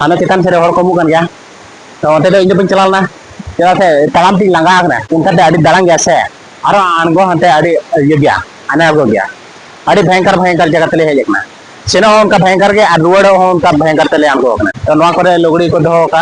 ᱦᱟᱱᱟ ᱪᱮᱛᱟᱱ ᱥᱮᱫ ᱨᱮ ᱦᱚᱲ ᱠᱚ ᱩᱢᱩᱜ ᱠᱟᱱ ᱜᱮᱭᱟ᱾ ᱛᱚ ᱚᱱᱛᱮ ᱫᱚ ᱤᱧ ᱫᱚ ᱵᱟᱹᱧ ᱪᱟᱞᱟᱣ ᱞᱮᱱᱟ, ᱪᱮᱫᱟᱜ ᱥᱮ ᱛᱟᱲᱟᱢ ᱛᱤᱧ ᱞᱟᱸᱜᱟ ᱟᱠᱟᱱᱟ, ᱚᱱᱠᱟᱛᱮ ᱟᱹᱰᱤ ᱫᱟᱲᱟᱝ ᱜᱮᱭᱟ ᱥᱮ, ᱟᱨᱚ ᱟᱬᱜᱚ ᱦᱟᱱᱛᱮ ᱟᱹᱰᱤ ᱤᱭᱟᱹ ᱜᱮᱭᱟ, ᱟᱱᱟᱴ ᱜᱮᱭᱟ᱾ ᱟᱹᱰᱤ ᱵᱷᱚᱭᱚᱝᱠᱚᱨ ᱵᱷᱚᱭᱚᱝᱠᱚᱨ ᱡᱟᱭᱜᱟ ᱛᱮᱞᱮ ᱦᱮᱡ ᱟᱠᱟᱱᱟ᱾ ᱥᱮᱱᱚᱜ ᱦᱚᱸ ᱚᱱᱠᱟ ᱵᱷᱚᱭᱚᱝᱠᱚᱨ ᱜᱮ ᱟᱨ ᱨᱩᱣᱟᱹᱲᱚᱜ ᱦᱚᱸ ᱚᱱᱠᱟ ᱵᱷᱚᱭᱚᱝᱠᱚᱨ ᱛᱮᱞᱮ ᱟᱬᱜᱚ ᱟᱠᱟᱱᱟ᱾ ᱛᱚ ᱱᱚᱣᱟ ᱠᱚᱨᱮ ᱞᱩᱜᱽᱲᱤ ᱠᱚ ᱫᱚᱦᱚ ᱟᱠᱟᱫᱼᱟ᱾